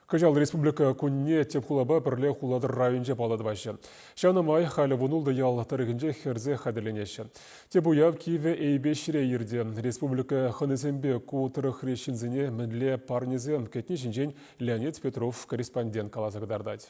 Кӑҫал Республика кунне тӗп хулапа пӗрле Улатӑр районӗнче паллӑ тӑваҫҫӗ. Ҫавна май халӗ вунултӑ ял тӑрӑхӗнче хӗрсе хатӗрленеҫҫӗ. Тӗп уяв Кивӗ Эйпеҫре иртӗ. Республика хӑнисемпе ку тӑрӑхри ҫынсене мӗнле парнесем кӗтни ҫинчен Леонид Петров корреспондент каласа кӑтартать.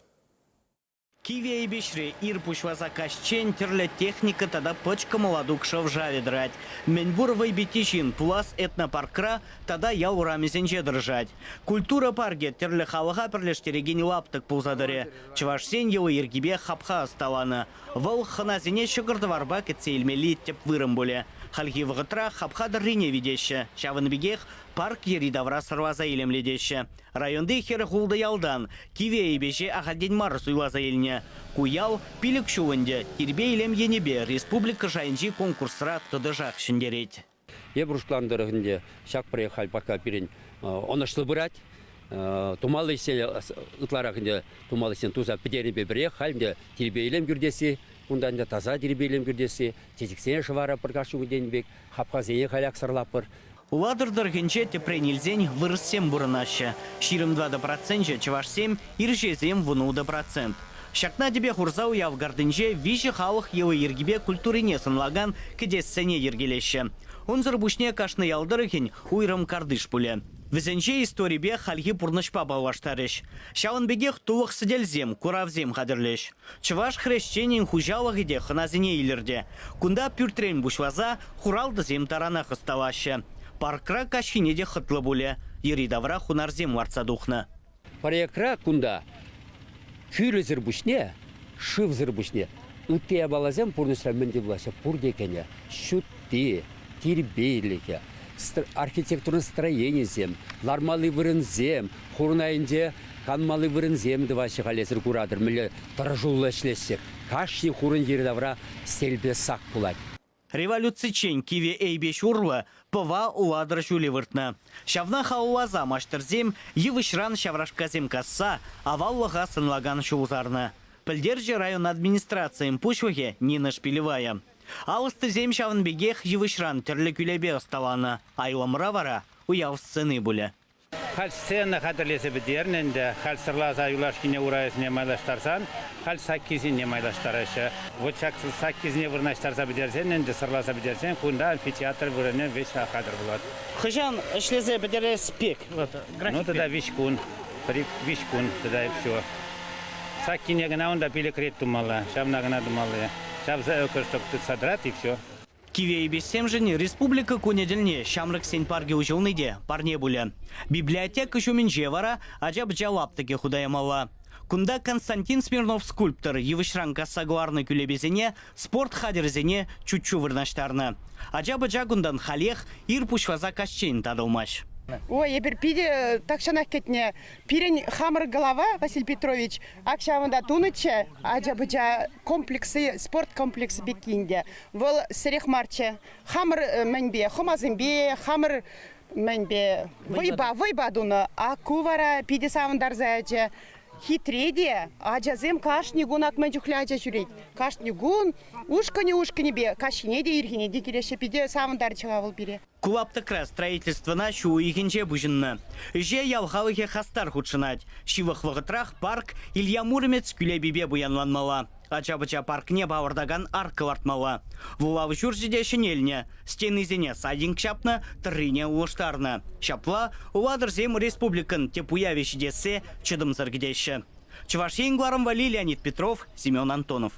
Кивӗ Эйпеҫре ир пуҫласа каҫчен тӗрлӗ техника тата пӑчкӑ мӑлатук шӑв-шавӗ тӑрать. Мӗнпур вӑйпитти ҫын пулас этнопаркра тата ял урамӗсенче тӑрӑшать. Культура паркӗ тӗрлӗ халӑха пӗрлештерекен лаптӑк пулса тӑрӗ. Чӑвашсен йӑли-йӗркипе хапха ӑсталанӑ. Вӑл хӑнасене ҫӑкӑр-тӑварпа кӗтсе илмелли тӗп вырӑн пулӗ. Хальхи вӑхӑтра хапха тӑррине витеҫҫӗ. Ҫавӑн пекех парк йӗри-тавра сӑрласа илемлетеҫҫӗ. Районти 46 ялтан Кивӗ Эйпеҫе ахальтен мар суйласа илнӗ. Ку ял 5 ҫул ӗнтӗ тирпей-илем енӗпе республика шайӗнчи конкурсра тӑтӑшах ҫӗнтерет. Эпир Шутлан тӑрӑхӗнче ҫак проект халь пока пирӗн ӑнӑҫлӑ пырать. Тумалли ӗҫсене ытларах ӗнтӗ тумалли ӗҫсене туса пӗтернипе пӗрех халь ӗнтӗ тирпей-илем кӳртесси, унта ӗнтӗ таса тирпей-илем кӳртесси, чечексене шӑваратпӑр кашни кун тенӗ пек, хапхасене халь аксӑрлатпӑр. Улатӑр тӑрӑхӗнче тӗпрен илсен вырӑссем пурӑнаҫҫӗ. 24 проценчӗ чӑвашсем, ирҫесем 16 процент. Ҫакна тӗпе хурса уяв картинче виҫӗ халӑх йӑли-йӗркипе культурине сӑнлакан кӗтессене йӗркелеҫҫӗ. Унсӑр пуҫне кашни ял тӑрӑхӗн уйрӑм картиш пулӗ. Вӗсенче историпе хальхи пурнӑҫпа паллаштарӗҫ. Ҫавӑн пекех тулӑх сӗтелсем, куравсем хатӗрлӗҫ. Чӑваш хресченӗн хуҫалӑхӗ те хӑнасене илӗртӗ. Кунта пӳртрен пуҫласа хуралтӑсем таранах ӑсталаҫҫӗ. Паркра каҫхине те хӑтлӑ пулӗ. Йӗри-тавра хунарсем лартса тухнӑ. Проектра кунта кӳлӗсӗр пуҫне, шывсӑр пуҫне ытти япаласем пурнӑҫра мӗн те пулаҫҫӗ, пурте кӗнӗ. Ҫутти, тирпейлӗхӗ, архитектура строенийӗсем, лармалли вырӑнсем, хурӑн айӗнче канмалли вырӑнсем тӑваҫҫӗ халь эсир куратӑр, мӗнле тӑрӑшуллӑ ӗҫлеҫҫӗ. Кашни хурӑн йӗри-тавра селпе сак пулать. Революциччен Кивӗ Эйпеҫ урлӑ Пӑва Улатӑр ҫулӗ выртнӑ. Ҫавна халалласа маҫтӑрсем йывӑҫран ҫаврашкасем касса аваллӑха сӑнлакан ҫул сарнӑ, пӗлтерчӗ район администрацийӗн пуҫлӑхӗ Нина Шпилевая. Ал ӑстисем ҫавӑн пекех йывӑҫран тӗрлӗ кӳлепе ӑсталанӑ. Айлӑмра вара уяв сцени пулӗ. Халь сцена хатӗрлесе пӗтернӗ ӗнтӗ. Халь сӑрласа юлашкине урайӗсене майлаштарсан, халь саккисене майлаштараҫҫӗ. Вот ҫак саккисене вырнаҫтарса пӗтерсен ӗнтӗ, сӑрласа пӗтерсен, кунта амфитеатр вырӑнӗ веҫ хатӗр пулать. Хӑҫан ӗҫлесе пӗтерес пек? Вот, Ну, тата виҫ кун. Пӗр виҫ кун тата и все. Саккине кӑна унта пилӗк рет тумалла, ҫавна кӑна тумалла. Ҫав кӑштах тытса тӑрать и все. Кивӗ Эйпеҫсемшӗн Республика кунӗ тӗлне Ҫамрӑксен паркӗ уҫӑлни те парне пулӗ. Библиотека ҫумӗнче вара ача-пӑча лаптӑкӗ хута ямалла. Кунта Константин Смирнов скульптор йывӑҫран касса кӑларнӑ кӳлепесене, спорт хатӗрӗсене чуччу вырнаҫтарнӑ. Ача-пӑча кунтан халех ир пуҫласа каҫчен татӑлмасть. Ой, эпир питӗ тахҫанах кӗтнӗ. Пирӗн хамӑр глава Василий Петрович ак ҫавӑнта тунӑччӗ ача-пӑча комплексы, спорт комплексӗ пекки ӗнтӗ. Вӑл сӗрех марччӗ. Хамӑр мӗнпе, хӑмасемпе, хамӑр мӗнпе, вӑйпа, вӑйпа тунӑ. А ку вара питӗ савӑнтарса ячӗ. Хитре те, ачасем кашни кун ак мӗн чухлӗ ача ҫӳрет. Кашни кун ушкӑнӗ-ушкӑнӗпе каҫхине те, ирхине те килеҫҫӗ. Питӗ савӑнтарчӗ-ха вӑл пире. Ку лаптӑкра строительствӑна ҫу уйӑхӗнче пуҫӑннӑ. Ӗҫе ял халӑхӗ хастар хутшӑнать. Ҫывӑх вӑхӑтрах парк Илья Муромец кӳлепипе пуянланмалла. Ача-пӑча паркне палӑртакан арка лартмалла. Вулав ҫурчӗ те ҫӗнелнӗ. Стенисене сайдинг ҫапнӑ, тӑррине улӑштарнӑ. Ҫапла Улатӑрсем республикӑн тӗп уявӗ ҫитессе чӑтӑмсӑр кӗтеҫҫӗ. Чӑваш Ен кӑларӑм валли Леонид Петров, Семен Антонов.